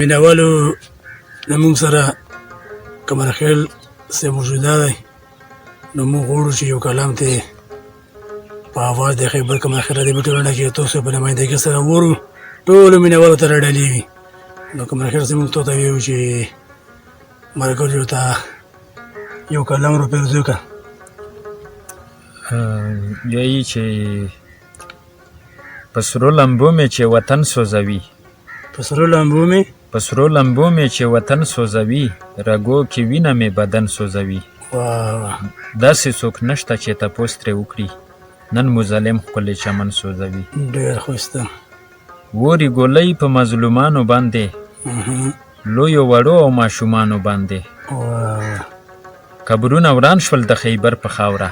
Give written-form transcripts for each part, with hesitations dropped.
مینوالو له موږ سره قمرخیل صاحب موجوده دی، نو موږ غواړو چې یو کلام ته په اواز د خیبر قمرخیل ادبي ټولنه کې تاسو په نمایندګۍ سره وورو، ټولو مینوالو ته راډالېږي. نو قمرخیل صاحب موږ ته ویو چې ملګریو ته یو کلام رو پیرزو که یی چې په سرو لمبو مې چې وطن سوزوي، په سرو لمبو مې، په سرو لمبو مې چې وطن سوزوي، رګو کې وینه مې بدن سوزوي. واه. داسې څوک نشته چې تپوس ترې وکړي، نن مو ظالم ښکلی چمن سوزوي. ډېر ښایسته. ووري ګولۍ په مظلومانو باندې، لویو وړو او ماشومانو باندې. واه. قبرونه وران شول د خیبر په خاوره،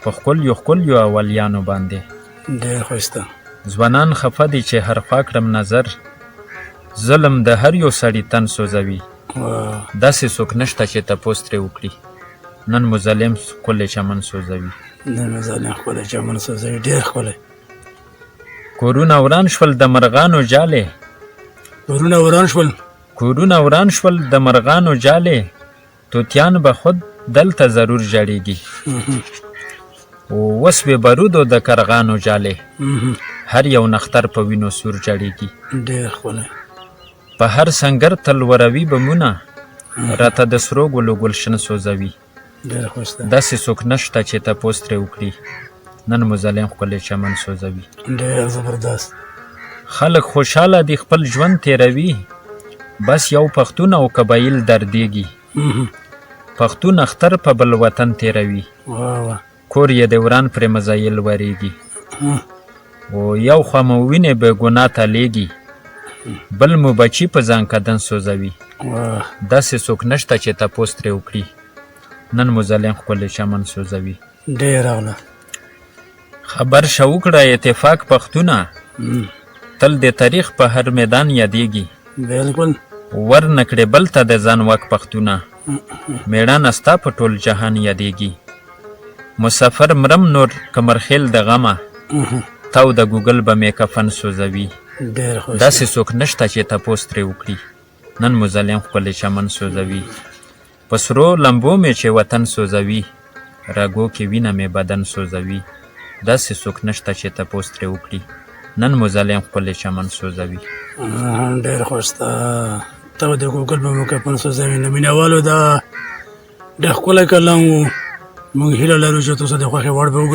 په ښکلیو ښکلیو اولیانو باندې. ډېر ښایسته. ځوانان خفه دي چې هر خوا کړم نظر، ظلم د هر یو سړي تن سوزوي. واه. داسې څوک نشته چې تپوس ترې وکړي، نن مو ظالم ښکلی چمن سوزوي. نن مې ظالم ښکلی چمن سوزوي. ډېر ښکلی. کورونه وران شول د مرغانو جالې، کورونه وران شول، کورونه وران شول د مرغانو جالې، توتیان به خود دلته ضرور ژړېږي. وسوې بارودو د کرغانو جالې، هر یو نختر په وینو سور جړېږي. ډېر ښکلی. په هر سنګر تلوروي بمونه، راته د سرو ګلو ګلشن سوزوي. ډېر ښایسته. داسې څوک نشته چې تپوس ترې وکړي، نن مو ظالم ښکلی چمن سوزوي. ډېر زبردست. خلک خوشحاله دي خپل ژوند تېروي، بس یو پښتون او قبایل دردېږي. پښتون اختر په بل وطن تېروي، واه واه. کور یې د وران پرې مزایل ورېږي. او یو خوا مو وینې بې ګناه ته لېږي، بل مو بچي په ځان کدن سوزوي. واه. داسې څوک نشته چې تپوس ترې وکړي، نن مو ظالم ښکلی چمن سوزوي. ډېر اغله. خبر شه وکړه اتفاق پښتونه، تل د تاریخ په هر میدان یادېږي. بالکل. ور نه کړې بل ته د ځان واک پښتونه، مېړانه ستا په ټول جهان یادېږي. مسافر مرم نور کمرخیل د غمه، تاو د ګوګل به مې کفن سوزوي. ډېر ښایسته. داسې څوک نشته چې تپوس ترې وکړي، نن مو ظالم ښکلی چمن سوزوي. په سرو لمبو مې چې وطن سوزوي، رګو کې وینه مې بدن سوزوي. داسې څوک نشته چې تپوس ترې وکړي، نن مو ظالم ښکلی چمن سوزوي. ډېر ښایسته. ته به د ګوګل به مو کفن سوزوي. نو مینهوالو دا ډېر ښکلی کلام و، موږ هیله لرو چې تاسو د خوښې وړ به وګرځي.